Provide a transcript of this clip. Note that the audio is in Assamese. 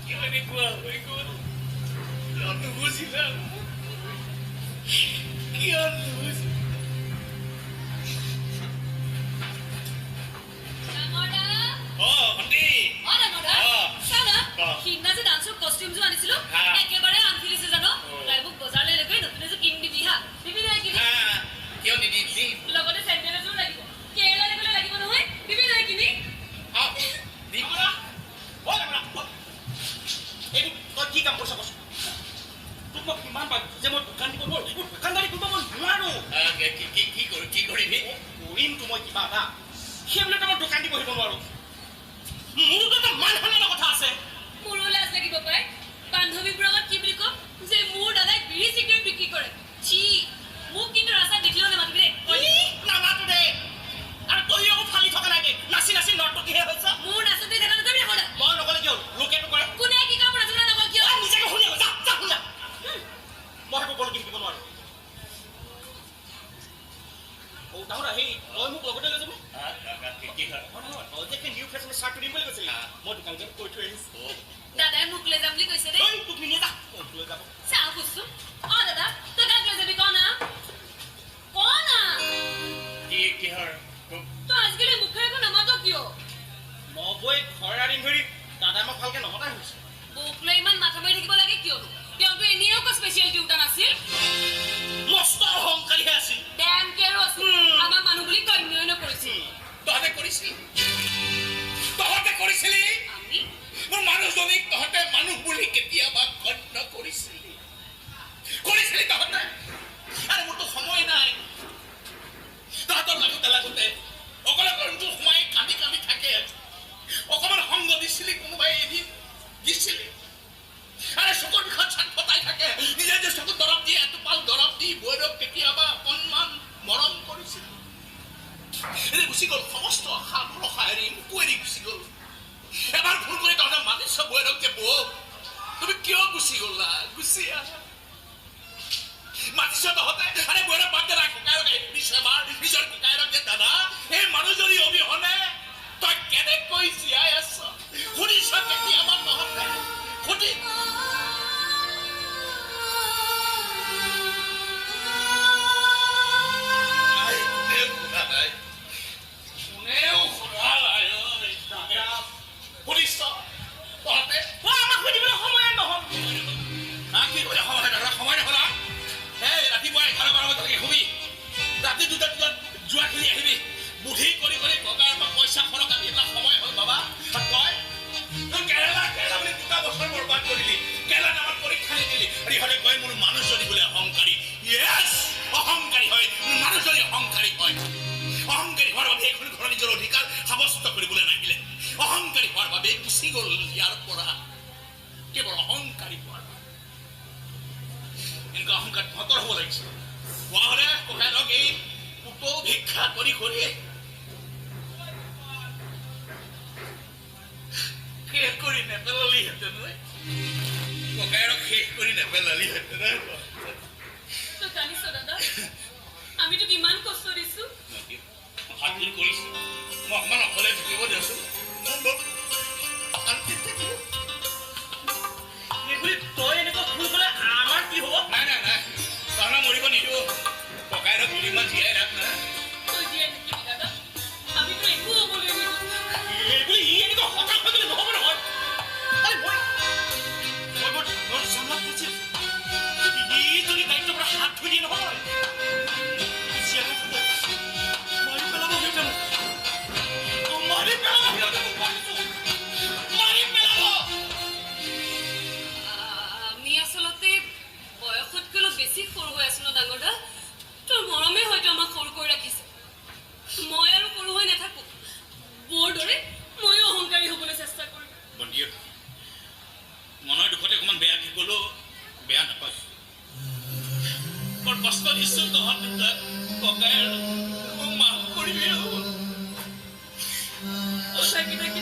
কিয় এনেকুৱা হৈ গ'ল? কিয় নুবুজিলা মোক? কিয় নুবুজিলা? ডাঙৰ দা। অ ভণ্টি। অ ডাঙৰ দা। অ। চা না। অ। সিদিনা যে ডান্সৰ কষ্টিউমযোৰ আনিছিলো, হা। একেবাৰে আনফিট হৈছে জান। অ। তাই মোক বজাৰলৈ লৈ গৈ নতুন এযোৰ কিনি দিবি হা। দিবি নহয় কিনি? হা, কিয় নিদিম, দিম। লগতে চেণ্ডেল এযোৰ লাগিব, কেৰেলালৈ গ'লে লাগিব নহয়। দিবি নহয় কিনি? অ, দিম। অ ডাঙৰা, অ। এইবোৰ তই কি কাম কৰিছ কচোন? তোক মই কিমান পাম যে মই দোকান দিব নোৱাৰো, এইবোৰ দোকানদাৰী কৰিব মই নোৱাৰো। কি কি কি কৰি কি কৰিবি? কৰিমতো মই কিবা এটা, সেইবুলিতো মই দোকান দি বহিব নোৱাৰো। মোৰোতো এটা মান সন্মানৰ কথা আছে। মোৰো লাজ লাগিব পাই। বান্ধৱীবোৰৰ আগত কি বুলি ক'ম যে মোৰ দাদাই বিড়ি চিগাৰেট বিক্ৰী কৰে? চি, মোক কিন্তু ৰাস্তাত দেখিলেও নামাতিবি দেই, কৈ ই, দিছো। নামাতো দে। আৰু তই আকৌ ফালি থকা নাই দে, নাচি নাচি নৰ্তকীহে হৈছ। মোৰ নাচতে দেখা নাযাবি দেখোন। মই নক'লে কি হ'ল? লোকেতো কৰে। কোনে কি কাম নাচবলৈ নকয় কিয়? তই নিজকে শুনি আহ, যা যা শুনি আহ। মই সেইবোৰ বলকি থাকিব নোৱাৰো। অ ডাঙৰা, সেই তই মোক লগতে লৈ যাবি। হা, কি কি হয়? নহয় নহয়, তই যে সেই নিউ ফেশ্বনৰ চাৰ্টটো দিম বুলি কৈছিলি, হা। মই দোকানীজনক কৈ থৈ আহিছো। অ। দাদাই মোক লৈ যাম বুলি কৈছে দেই। ঐ, তোক নিনিয়ে যা, মোক লৈ যাব। চাওঁ বস্তু। অ দাদা, তই কাক লৈ যাবি ক না, ক না। কি কিহৰ? তই আজিকালি মুখেৰে একো নামাত কিয়? নবৈ খৰা দিন ধৰি দাদাই মোক ভালকে নমতাই হৈছে। বৌক লৈ ইমান মাথা মাৰি থাকিব লাগে কিয়নো? তেওঁতো এনেও একো স্পেচিয়েল তিৰোতা নাছিল। মস্ত অহংকাৰীহে আছিল। ডেম কেয়াৰো আছিল। উম। আমাক মানুহ বুলি গণ্যই নকৰিছিল। তহঁতে কৰিছিলি, তহঁতে কৰিছিলি। আমি? মোৰ মানুহজনীক তহঁতে মানুহ বুলি কেতিয়াবা গণ্য কৰিছিলি? কৰিছিলি তহঁতে? আৰে মোৰতো সময় নাই। তহঁতৰ লাগোতে লাগোতে অকলে ৰুমটো সোমাই কান্দি কান্দি থাকে। অকণমান সংগ দিছিলি কোনোবাই এদিন? দিছিলি? আৰে চকুৰ বিষত ছটফটাই থাকে, নিজে যে চকুত দৰৱ দিয়ে, এটোপাল দৰৱ দি বৈৰক কেতিয়াবা অকণমান মৰম কৰিছিল? এতিয়া গুচি গ'ল, সমস্ত আশা ভৰসা এৰি মোকো এৰি গুচি গ'ল। এবাৰ ফোন কৰি তহঁতে মাতিছ বৈৰক যে বৌ তুমি কিয় গুচি গ'লা, গুচি আহা? মাতিছ তহঁতে? আৰে বৈৰক বাদ দে না, ককায়েৰক আহি সুধিছ এবাৰ নিজৰ ককায়েৰক যে দাদা, এই মানুহজনী অবিহনে তই কেনেকৈ জীয়াই আছ? সুধিছ কেতিয়াবা তহঁতে? সুধি নাই, কোনেও সোধা নাই, কোনেও সোধা নাই। ঐ, দাদা। সুধিছ তহঁতে? অ, আমাক সুধিবলৈ সময়ে নহ'ল। হা, কি কৰি সময় নহয়, সময় নহ'ল। এই ৰাতিপুৱা 11 12 বজালৈকে শুবি, ৰাতি দুটা দুটাত জুৱা খেলি আহিবি, বুদ্ধি কৰি কৰি ককাইৰ পৰা পইচা সৰকাবি, এইবিলাক সময় হ'ল বাবা? আৰু তই তই কেৰেলা কেৰেলা বুলি 2টা বছৰ বৰবাদ কৰিলি, কেৰেলা নামত পৰীক্ষা নিদিলি। আৰু ইহঁতে কয় মোৰ মানুহজনী বোলে অহংকাৰী। য়েছ, অহংকাৰী হয় মোৰ মানুহজনী, অহংকাৰী হয়। অহংকাৰী হোৱাৰ বাবে এইখন ঘৰৰ নিজৰ অধিকাৰ সাব্যস্ত কৰিবলৈ নাহিলে, অহংকাৰী হোৱাৰ বাবে গুচি গ'ল ইয়াৰ পৰা, কেৱল অহংকাৰী হোৱাৰ বাবে। এনেকুৱা অহংকাৰ তহঁতৰ হ'ব লাগিছিল। হোৱা হ'লে ককাইৰক এই পুতৌ ভিক্ষা কৰি কৰি শেষ কৰি নেপেলালিহেঁতেন ঐ। ককাইৰক শেষ কৰি নেপেলালিহেঁতেন ঐ। তই জানিছ দাদা, আমি তোক ইমান কষ্ট দিছো। হাত কৰিছো, মই অকণমান অকলে থাকিব দিয়াচোন, মই বৰ অশান্তিত থাকিব। সেইবুলি তই এনেকুৱা ভুল ক'লে আমাৰ কি হ'ব? নাই নাই নাই, তহঁতে মৰিব নিদিওঁ। ককাইৰক দুদিনমান জীয়াই ৰাখ না। তই জীয়াই থাকিবি দাদা, আমিতো একো হ'বলৈ নিদিওঁ। এইবুলি ই এনেকুৱা হতাশ হৈ গ'লে নহ'ব নহয়। আৰে মই বৰ ডাঙৰ জামাত পৰিছিল। ই যদি দায়িত্বৰ পৰা হাত ধুই দিয়ে নহয়, জীয়াই নাথাকো। মাৰি পেলাব সিহঁতে মোক। মাৰি পেলাব সিহঁতে মোক, মাৰিছো। মাৰি পেলাব। আমি আচলতে বয়সতকৈ অলপ বেছি সৰু হৈ আছো ন ডাঙৰ দা? তোৰ মৰমে হয়তো আমাক সৰু কৰি ৰাখিছে। মই আৰু সৰু হৈ নাথাকো। বৌৰ দৰে ময়ো অহংকাৰী হ'বলৈ চেষ্টা কৰিম। বন্দিয়ে, মনৰ দুখতে অকণমান বেয়াকে ক'লো, বেয়া নাপাবি। বৰ কষ্ট দিছো তহঁত দুটাক। ককাই আৰু মোক মাফ কৰিবি। সঁচাকে থাকি।